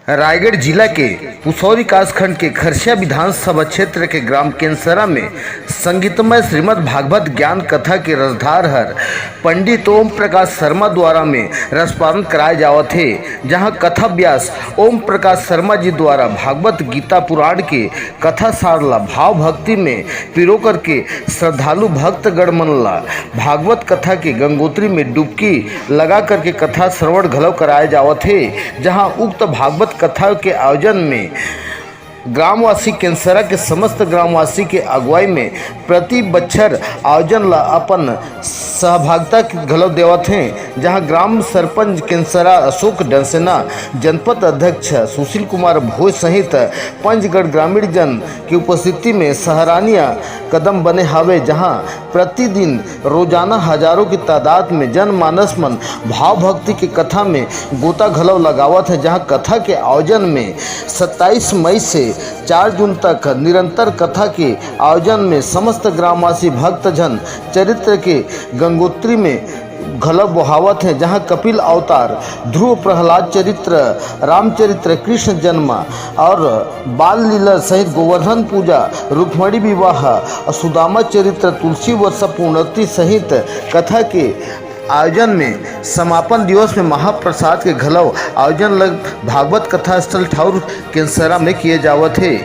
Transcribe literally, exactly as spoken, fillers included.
रायगढ़ जिला के पुसौरी कासखंड के खरसिया विधानसभा क्षेत्र के ग्राम केंसरा में संगीतमय श्रीमद् भागवत ज्ञान कथा के रसधार हर पंडित ओम प्रकाश शर्मा द्वारा में रसपान कराए जावत हे, जहां कथा व्यास ओम प्रकाश शर्मा जी द्वारा भागवत गीता पुराण के कथा सार ला भाव भक्ति में पिरो करके श्रद्धालु भक्तगण मन ला भागवत कथा के गंगोत्री में डुबकी लगा करके कथा श्रवण घलो कराए जावत हे, जहां उक्त भागवत कथा के आयोजन में ग्रामवासी केंसरा के समस्त ग्रामवासी के अगुवाई में प्रति बच्छर आयोजन ला अपन सहभागिता घलो देवत हें, जहां ग्राम सरपंच केंसरा अशोक डंसेना, जनपद अध्यक्ष सुशील कुमार भोज सहित पंचगढ़ ग्रामीण जन की उपस्थिति में सराहनीय कदम बने हावे, जहां प्रतिदिन रोजाना हजारों की तादाद में जनमानस मन भाव भक्ति के कथा में गोता घलो लगावत हे, जहां कथा के आयोजन में सत्ताईस मई से चार जून तक निरंतर कथा के आयोजन में समस्त ग्रामवासी भक्तजन चरित्र के गंगोत्री में घलो बोहावत हे, जहां कपिल अवतार, ध्रुव प्रहलाद चरित्र, रामचरित्र, कृष्ण जन्म और बाल लीला सहित गोवर्धन पूजा, रुक्मणी विवाह, सुदामा चरित्र, तुलसी वर्षा, पूर्णोत्ती सहित कथा के आयोजन में समापन दिवस में महाप्रसाद के घलो आयोजन लग भागवत कथा स्थल ठाउर केंसरा में किए जावत हे।